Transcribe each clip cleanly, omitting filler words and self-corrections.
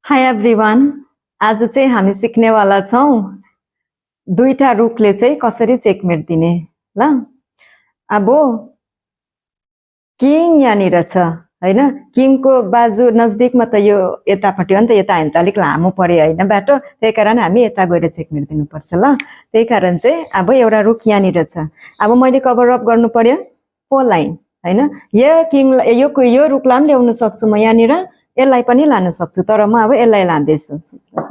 High everyone. आज चाहिँ हामी सिक्नेवाला छौँ दुईटा रुखले चाहिँ कसरी चेकमेट दिने। ल अब किङ यहाँनिर छ हैन, किङको बाजु नजदिकमा त यो यतापट्टि हो नि त, यता होइन त अलिक लामो पर्यो होइन बाटो, त्यही कारण हामी यता गएर चेकमेट दिनुपर्छ। ल त्यही कारण चाहिँ अब एउटा रुख यहाँनिर छ, अब मैले कभर अप गर्नु पर्यो 4 लाइन हैन। यो किङ यो रुखलाई पनि ल्याउन सक्छु म यहाँनिर, यसलाई पनि लान सक्छु, तर म अब यसलाई लाँदैछु।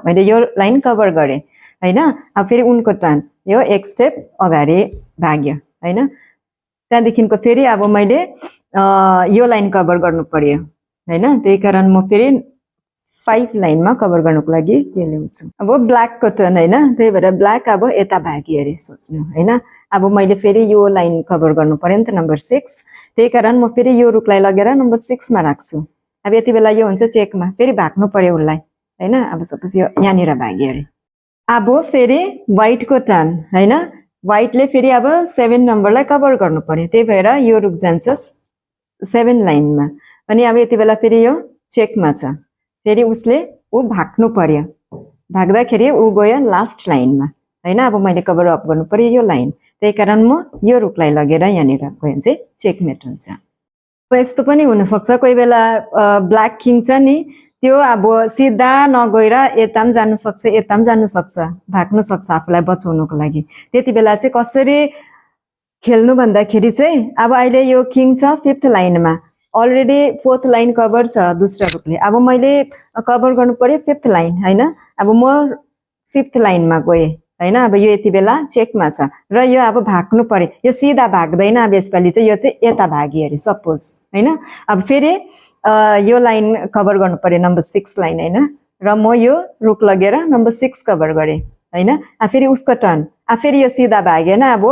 मैले यो लाइन कभर गरेँ हैन। अब फेरि उनको टर्न, यो एक स्टेप अगाडि भाग्यो हैन। त्यहाँदेखिको फेरि अब मैले यो लाइन कभर गर्नु पर्यो हैन, त्यही कारण म फेरि 5 लाइनमा कभर गर्नुको लागि यो ल्याउँछु। अब ब्ल्याकको टर्न हैन, त्यही भएर ब्ल्याक अब यता भाग्यो अरे सोच्नु हैन। अब मैले फेरि यो लाइन कभर गर्नु पर्यो नि त, नम्बर 6, त्यही कारण म फेरि यो रुखलाई लगेर नम्बर 6 मा राख्छु। अब यति बेला यो हुन्छ चेकमा, फेरि भाग्नु पर्यो उसलाई हैन। अब सपोज यो यहाँनिर भाग्यो अरे। अब फेरि व्हाइटको टर्न हैन, व्हाइटले फेरि अब 7 नम्बरलाई कभर गर्नु पर्यो, त्यही भएर यो रुख जान्छ 7 लाइनमा। अनि अब यति बेला फेरि यो चेकमा छ, फेरि उसले भाग्नु पर्यो, भाग्दाखेरि ऊ गयो लास्ट लाइनमा हैन। अब मैले कभर अप गर्नु पर्यो यो लाइन, त्यही कारण म यो रुखलाई लगेर यहाँनिर गयो भने चाहिँ चेकमेट हुन्छ। यस्तो पनि हुनसक्छ कोही बेला ब्ल्याक किङ छ नि, त्यो अब सिधा नगएर यता पनि जानु सक्छ, यता पनि जानु सक्छ, भाग्नु सक्छ आफूलाई बचाउनुको लागि। त्यति बेला चाहिँ कसरी खेल्नु भन्दाखेरि चाहिँ अब अहिले यो किङ छ 5th लाइनमा, अलरेडी 4th लाइन कभर छ दूसरा रुखले। अब मैले कभर गर्नु पर्यो 5th लाइन हैन। अब म 5th लाइनमा गएँ हैन। अब यो यति बेला चेकमा छ र यो अब भाग्नु पर्यो, यो सिधा भाग्दैन, अब यसपालि चाहिँ यो चाहिँ यता भाग्यो अरे सपोज हैन। अब फेरि यो लाइन कभर गर्नु पर्यो नम्बर 6 लाइन हैन, र म यो रुख लगेर नम्बर 6 कभर गरेँ हैन। अब फेरि उसको टर्न, अब फेरि यो सिधा भागेन, अब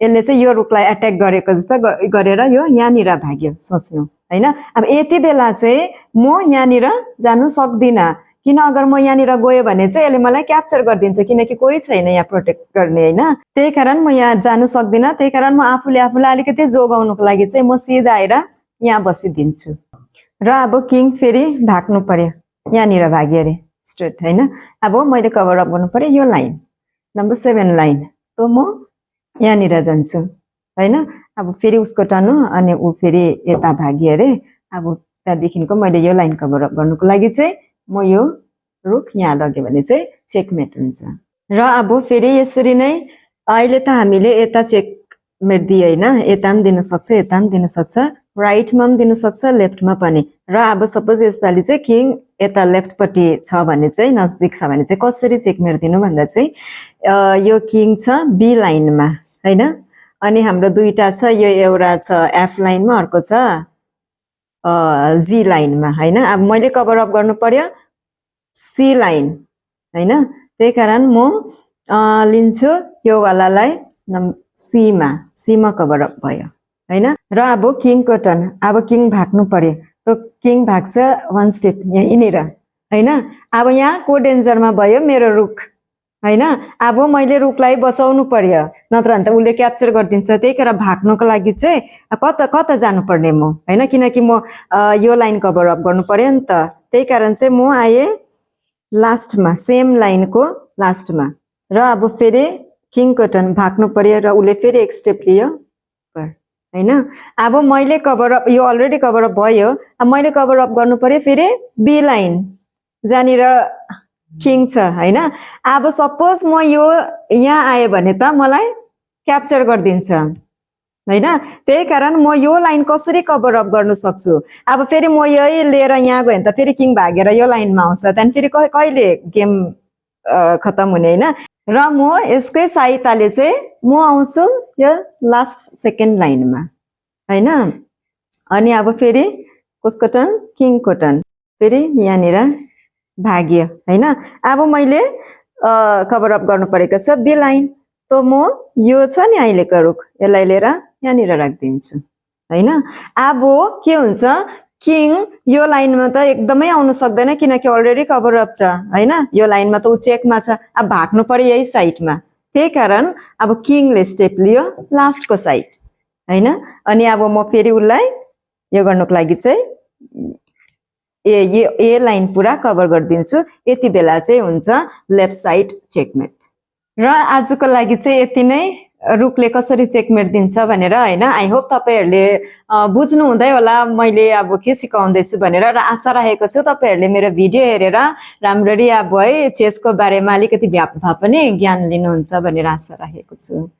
यसले चाहिँ यो रुखलाई एट्याक गरेको जस्तो गरेर यो यहाँनिर भाग्यो सोच्नु हैन। अब यति बेला चाहिँ म यहाँनिर जानु सक्दिनँ, किन अगर म यहाँनिर गयो भने चाहिँ यसले मलाई क्याप्चर गरिदिन्छ, किनकि कोही छैन यहाँ प्रोटेक्ट गर्ने हैन। त्यही कारण म यहाँ जानु सक्दिनँ, त्यही कारण म आफूलाई अलिकति जोगाउनुको लागि चाहिँ म सिधा आएर यहाँ बसिदिन्छु। र अब किङ फेरि भाग्नु पर्यो, यहाँनिर भाग्यो अरे स्ट्रेट हैन। अब मैले कभर अप गर्नु पर्यो यो लाइन नम्बर 7 लाइन, त म यहाँनिर जान्छु हैन। अब फेरि उसको टर्न हो, अनि ऊ फेरि यता भाग्यो अरे। अब त्यहाँदेखिको मैले यो लाइन कभर अप गर्नुको लागि चाहिँ म यो रुख यहाँ लग्यो भने चाहिँ चेकमेट हुन्छ। र अब फेरि यसरी नै अहिले त हामीले यता चेकमेट दिए हैन, यता पनि दिन सक्छ, यता पनि दिन सक्छ, राइटमा पनि दिन सक्छ, लेफ्टमा पनि। र अब सपोज यसपालि चाहिँ किङ यता लेफ्टपट्टि छ भने चाहिँ, नजदिक छ भने चाहिँ कसरी चेकमेट दिनु भन्दा चाहिँ यो किङ छ बी लाइनमा हैन, अनि हाम्रो दुईटा छ, यो एउटा छ एफ लाइनमा, अर्को छ जी लाइनमा हैन। अब मैले कभर अप गर्नु पर्यो सी लाइन हैन, त्यही कारण म लिन्छु यो वालालाई सीमा कभर अप भयो हैन। र अब किङको टर्न, अब किङ भाग्नु पर्यो, त किङ भाग्छ 1 स्टेप यहीँनिर हैन। अब यहाँ को डेन्जरमा भयो मेरो रुख हैन। अब मैले रुखलाई बचाउनु पर्यो, नत्र भने त उसले क्याप्चर गरिदिन्छ, त्यही कारण भाग्नुको लागि चाहिँ कता जानुपर्ने म हैन, किनकि म यो लाइन कभर अप गर्नु पर्यो नि त। त्यही कारण चाहिँ म आएँ लास्टमा, सेम लाइनको लास्टमा। र अब फेरि किङको टर्न, भाग्नु पर्यो, र उसले फेरि एक स्टेप लियो हैन। अब मैले कभर अप, यो अलरेडी कभर अप भयो, अब मैले कभर अप गर्नु पर्यो फेरि बी लाइन जहाँनिर किङ छ हैन। अब सपोज म यो यहाँ आएँ भने त मलाई क्याप्चर गरिदिन्छ हैन, त्यही कारण म यो लाइन कसरी कभर अप गर्न सक्छु। अब फेरि म यही लिएर यहाँ गएँ भने त फेरि किङ भागेर यो लाइनमा आउँछ, त्यहाँदेखि फेरि कहिले गेम खतम हुने हैन। र म यसकै सहायताले चाहिँ म आउँछु यो लास्ट 2nd लाइनमा हैन। अनि अब फेरि कसको टर्न, किङको टर्न, फेरि यहाँनिर भाग्यो हैन। अब मैले कभर अप गर्नु परेको छ बी लाइन, त म यो छ नि अहिलेको रुख, यसलाई लिएर यहाँनिर राखिदिन्छु हैन। अब के हुन्छ, किङ यो लाइनमा त एकदमै आउन सक्दैन, किनकि अलरेडी कभर अप छ हैन। यो लाइनमा त ऊ चेकमा छ, अब भाग्नु पर्यो यही साइडमा, त्यही कारण अब किङले स्टेप लियो लास्टको साइड हैन। अनि अब म फेरि उसलाई यो गर्नुको लागि चाहिँ ए लाइन पुरा कभर गरिदिन्छु, यति बेला चाहिँ हुन्छ लेफ्ट साइड चेकमेट। र आजको लागि चाहिँ यति नै, रुकले कसरी चेकमेट दिन्छ भनेर होइन। आई होप तपाईँहरूले बुझ्नु हुँदै होला मैले अब के सिकाउँदैछु भनेर, र आशा राखेको छु तपाईँहरूले मेरो भिडियो हेरेर राम्ररी अब है चेसको बारेमा अलिकति भए पनि ज्ञान लिनुहुन्छ भनेर आशा राखेको छु।